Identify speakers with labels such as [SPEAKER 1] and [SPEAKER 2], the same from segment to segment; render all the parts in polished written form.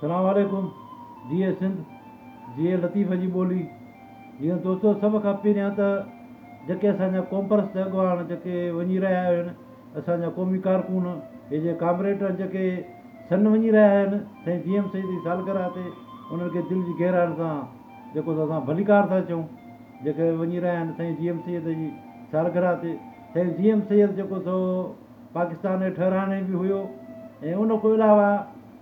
[SPEAKER 1] سلام عليڪم جيئي سنڌ جيئي لطيف جي ٻولي جيئن دوستو سڀ کان پهريان ته جيڪي اسان جا قومپرست اڳواڻ جيڪي وڃي رهيا آهن اسان جا قومي ڪارڪن هي جي ڪامريڊ جيڪي سن وڃي رهيا آهن سائين جي ايم سيد جي سالگرهه تي انهن کي دل جي گهرائين سان جيڪو ته اسان ڀليڪار ٿا چئون جيڪي وڃي رهيا آهن سائين جي ايم سيد جي سالگرهه تي سائين جي ايم سيد جيڪو سو پاڪستان جو ٺهرائڻ به هيو ۽ ان کان علاوه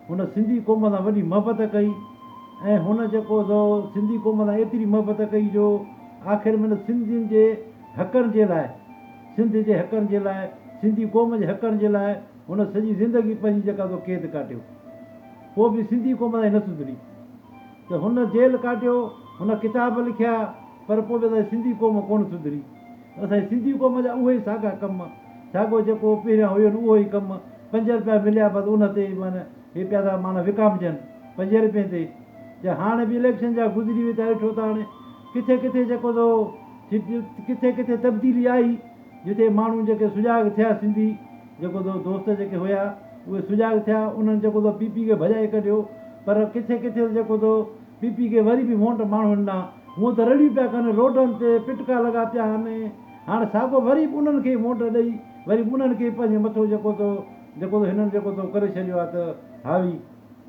[SPEAKER 1] هن سنڌي قوم سان وڏي محبت ڪئي ۽ هن جيڪو سو سنڌي قوم سان ايتري محبت ڪئي جو آخر ۾ هن سنڌين جي حقن جي لاء سنڌ جي حقن جي لاء سنڌي قوم جي حقن جي لاء هن سڄي زندگي پنهنجي جيڪا سو قيد ڪاٽيو پوء به سنڌي قوم تائين نه سڌري ته هن جيل ڪاٽيو هن ڪتاب لکيا پر پوء به اسان جي سنڌي قوم ڪونه سڌري. اسان جي سنڌي قوم جا اهي ئي ساڳا ڪم، ساڳو جيڪو پهريان هيو نه اهو ئي ڪم، پنج رپيا مليا بس ان تي ئي معنيٰ هي پيا ٿا معنيٰ وڪامجن پنج رپين تي ته هاڻي به اليڪشن جا گذري وئي ته ڏٺو ته هاڻي ڪٿي ڪٿي جيڪو سو ڪٿي ڪٿي تبديلي آئي جتي ماڻهو جيڪي سجاڳ ٿيا سنڌي جيڪو سو دوست جيڪي هيا اهي سجاڳ ٿيا انهن جيڪو سو پي پي کي ڀڄائي ڪڍيو پر ڪٿي ڪٿي جيڪو سو پي پي کي وري به وونٽ ماڻهن ڏنا هونء ته رڙيون پيا ڪن، روڊن تي پٽڪا لڳا پيا آهن، هاڻ ساڳو وري به انهن کي ئي وونٽ ڏئي، وري به انهن کي ئي پنهنجي مٿو جيڪو سو جيڪو سو هنن جيڪو سو ڪري ڇڏيو آهي ته حاوي.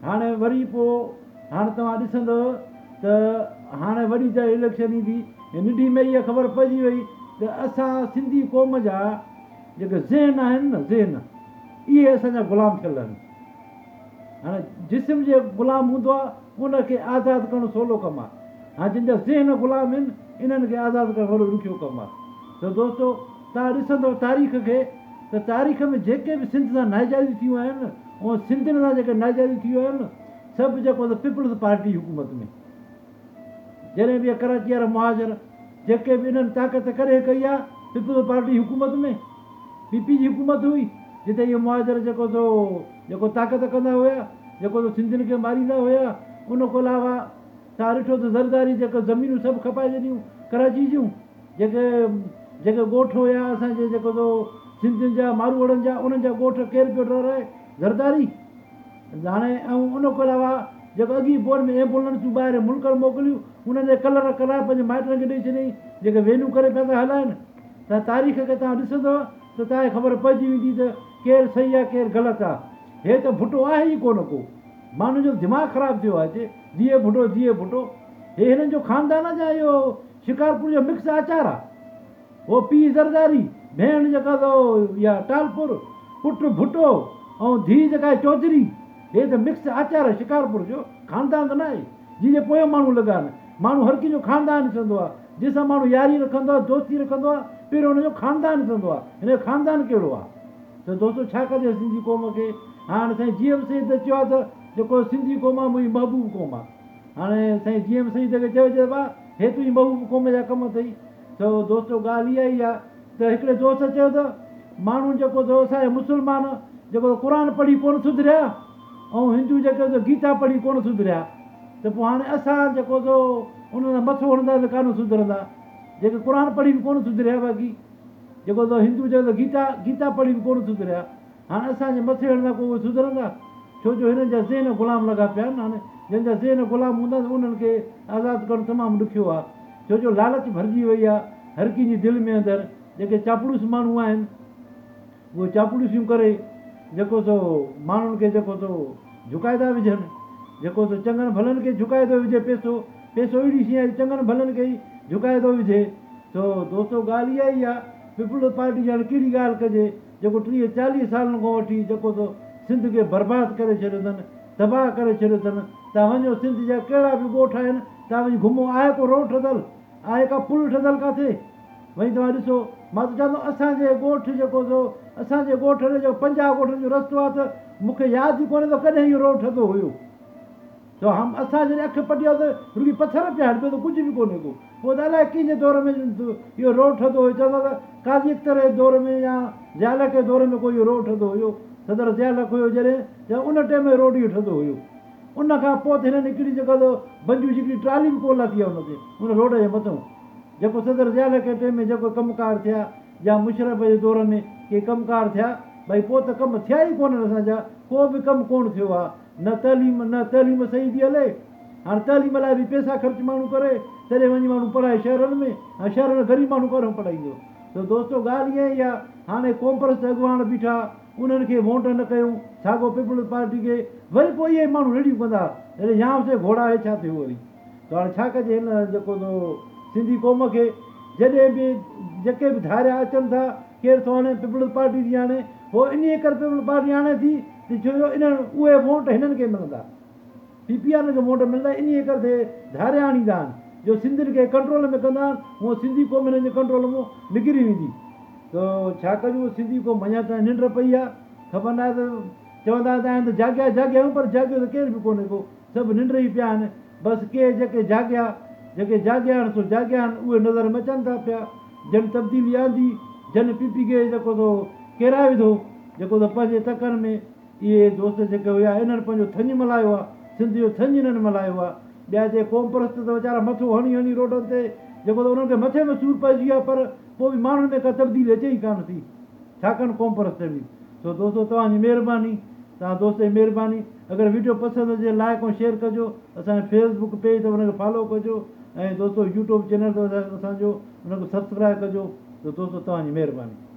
[SPEAKER 1] هاڻي وري پوء هاڻ توهان ڏسندؤ ته هاڻي وڏي جا اليڪشن ايندي، ننڍي ۾ اها خبر پئجي وئي ته اسان سنڌي قوم جا جيڪي ذهن آهن نه ذهن اهي اسان جا غلام ٿيل آهن. هاڻي جسم جي غلام هوندو آهي ان کي آزاد ڪرڻ سولو ڪم آهي. هاڻي جن جا ذهن غلام آهن انهن کي آزاد ڪرڻ وڏو ڏکيو ڪم آهي. ته دوستو توهان ڏسندؤ تاريخ کي ته تاريخ ۾ جيڪي به سنڌ سان ناجائزيون ٿيون آهن ۽ سنڌين سان جيڪي ناجائزيون ٿيون آهن سڀ جيڪو ته پيپلز پارٽي حڪومت ۾ جڏهن به ڪراچي وارا مهاجر جيڪي به انهن طاقت ڪڏهن ڪئي آهي پيپلز پارٽي حڪومت ۾ پي پي جي حڪومت هئي جتي اهي مهاجر جيڪو سو جيڪو طاقت ڪندا هيا جيڪو سو سنڌين کي ماريندا هيا ان کان علاوه توهان ڏٺو ته زرداري جيڪو زمينون سڀ کپائي ڇڏيون ڪراچي جون جيڪي جيڪي ڳوٺ هيا اسان جي جيڪو سو سنڌين جا ماروئڙن جا انهن جا ڳوٺ ڪير پيو ٺهرائي زرداري هاڻي ۽ ان کان علاوه جيڪو اڳي بور ۾ ايمبولنسون ٻاهر ملڪن موڪليون انهن جا ڪلر ڪرائي پنهنجي مائٽن کي ڏئي ڇڏيائين جيڪي وينون ڪري پيا ٿا هلائن ته تاريخ کي توهان ڏسندؤ ته توهان کي خبر پئجي ويندي ته ڪير صحيح آهي ڪير غلط آهي. هي ته ڀٽو آهي ئي ڪونه ڪو. ماڻهن جو دماغ خراب ٿيو آهي چي جيئي ڀٽو جيئي ڀٽو. هي هنن جو خاندان آهي يا اهو شڪارپور جو مڪس آچار آهي. هو پيء زرداري، ڀيڻ جيڪا اٿو اها ٽالپر، پٽ ڀٽو ۽ ڌيء جيڪا آهي چوڌري. هي ته مڪس آچار آهي شڪارپور جو خاندان ته ناهي. جنهن جي پويان ماڻهو لڳا آهن. ماڻهو هر ڪنهن جو خاندان ڏسندو آهي. جنهن سان ماڻهو ياري رکندو آهي، دوستي رکندو آهي، پهريون هن جو خاندان ڏسندو آهي. هن جو خاندان ڪهڙو آهي؟ ته دوستو ڇا ڪجي سنڌي قوم کي؟ هاڻ سائين جي ايم سيد چيو آهي ته جيڪو سنڌي قوم آهي منهنجي محبوب قوم آهي. هاڻي سائين جي ايم سيد کي چئجي ته ڀاء هي تنهنجي محبوب قوم جا ڪم اٿئي. سو دوستو ڳالهه اها ئي آهي ته هڪڙي دوست چيو ته ماڻهو جيڪو اٿو اسان جا مسلمان جيڪو قرآن پڙهي ڪونه سڌريا ۽ هندو جيڪي سو گيتا پڙهي ڪونه سڌريا ته پوء هاڻي اسان جيڪو سو انهن سان مٿو هڻنداسين ته ڪانه سڌرندا جيڪي قرآن پڙهي به ڪونه سڌريا باقي جيڪو سو هندو جيڪو سو گيتا گيتا پڙهي به ڪونه سڌريا هاڻي اسان جي مٿي هڻندا ڪو اهي سڌرندا ڇو جو هنن جا ذهن غلام لڳا پيا آهن هاڻي جن جا ذهن غلام هوندا انهن کي آزاد ڪرڻ تمام ڏکيو آهي ڇو جو لالچ ڀرجي وئي آهي هر ڪنهن جي دل ۾ اندر جيڪي چاپلوس ماڻهو آهن اهي چاپلوسيون ڪري جيڪو سو ماڻهن کي جيڪو سو جهڪائي ٿا وجهن جيڪو سو چڱن ڀلن کي جهڪائي ٿو وجهي پئسو پئسو اهڙي شيء آهي چڱن ڀلن کي ئي جهڪائي ٿو وجهي سو دوستو ڳالهه اها ئي آهي پيپلز پارٽي جي هاڻي ڪهڙي ڳالهه ڪجي جيڪو 30 40 سالن کان وٺي جيڪو سو سنڌ کي برباد ڪري ڇڏيو اٿن تباهه ڪري ڇڏيو اٿن تان وڃو سنڌ جا ڪهڙا به ڳوٺ آهن تان وڃي گهمو آهي ڪو روڊ ٺهيل آهي ڪا پل ٺهيل ڪاٿي وڃي توهان ڏسو مان ته چوان ٿو اسان جي ڳوٺ جيڪو سو اسان جي ڳوٺ ڏي جيڪو 50 ڳوٺن جو رستو آهي ته مون کي ياد ئي ڪونهي ته ڪڏهن اهو روڊ ٺهندو هيو سو هم اسان جڏهن اک پٽي آيو ته رڳي پٿر پيا آهن ٻيو ته ڪجهه به ڪونهي ڪو پوء ته الائي ڪنهن جي دور ۾ اهو روڊ ٺهندو هيو چوندا ته قاضي اختر جي دور ۾ يا ضياء الحق جي دور ۾ ڪو اهو روڊ ٺهندو هيو صدر ضياء الحق هيو جڏهن ته ان ٽيم ۾ روڊ اهو ٺهندو هيو ان کان پوء ته هنن هڪڙي جيڪا سو بنجو جي هڪڙي ٽرالي به ڪونه لاٿي آهي ان تي ان روڊ جي مٿئون جيڪو صدر ضياء الحق جي ٽيم ۾ جيڪو ڪم ڪار ٿيا يا مشرف جي دور ۾ ڪي ڪم ڪار ٿيا ڀئي پوء ته ڪم ٿيا ئي ڪونهن اسان جا ڪو به ڪم ڪونه ٿيو آهي. نه تعليم نه تعليم صحيح ٿي هلي. هاڻ تعليم لاء به پئسا خرچ ماڻهو ڪري تڏهن وڃي ماڻهو پڙهائي شهرن ۾ ۽ شهرن ۾ غريب ماڻهو ڪڏهن پڙهائيندو. ته دوستو ڳالهه اها ئي آ هاڻي قومپرست اڳواڻ بيٺا انهن کي وونٽ نه ڪيون ساڳو پيپلز پارٽي کي وري پوء اهي ئي ماڻهو رڙيون ڪندا جڏهن يان سي گهوڙا هي ڇا ٿيو وري ته هاڻي ڇا ڪجي هن جيڪو سو سنڌي قوم کي جڏهن به جيڪي به ڌاريا اچن ٿا ڪير ٿو آڻي پيپلز پارٽي ٿي آڻي هو انهي ڪري پيپلز پارٽي آڻي ٿي ته ڇو جو انهن اهي وونٽ هنن کي ملندا. پي پي آر کي ووٽ ملندا انهيء ڪري ٿي ڌاريا آڻيندا آهن جو سنڌين کي ڪنٽرول ۾ ڪندا آهن هونء سنڌي قوم هنن جي ڪنٽرول مون نڪري ويندي ته ڇا ڪجون سنڌي قوم اڃا تائين ننڊ پئي آهي خبر ناهي ته چوندا ته آهن ته جاڳيا جاڳيا آهيون پر جاڳيو ته ڪير به ڪونهي ڪو سڀ ننڊ ئي پيا آهن بس ڪي جيڪي جاڳيا جيڪي جاڳيا آهن سو جاڳيا آهن اهي نظر ۾ اچن ٿا پيا جن تبديلي آندي جن پي پي کي جيڪو سو ڪيرائي وڌو جيڪو سو پنهنجي تڪن ۾ اهي دوست جيڪي هيا انهن پنهنجو ٿڃ ملهايو آ، سنڌ جو ٿڃ انهن ملهايو آ. ٻيا جي قومپرست ته ويچارا مٿو هڻي هڻي روڊن تي جيڪو ته انهن کي مٿي ۾ سور پئجي ويو آ پر پوء به ماڻهن ۾ ڪا تبديلي اچي ئي ڪانه ٿي. ڇا ڪن قومپرست به. سو دوستو توهان جي مهرباني توهان دوست جي مهرباني اگر وڊيو پسند اچي لائڪ ۽ شيئر ڪجو اسان جو فيس بڪ پيج ته ان کي فالو ڪجو ۽ دوستو يوٽيوب چينل ته اسان جو ان کي سبسڪرائب ڪجو ته دوستو توهان جي مهرباني.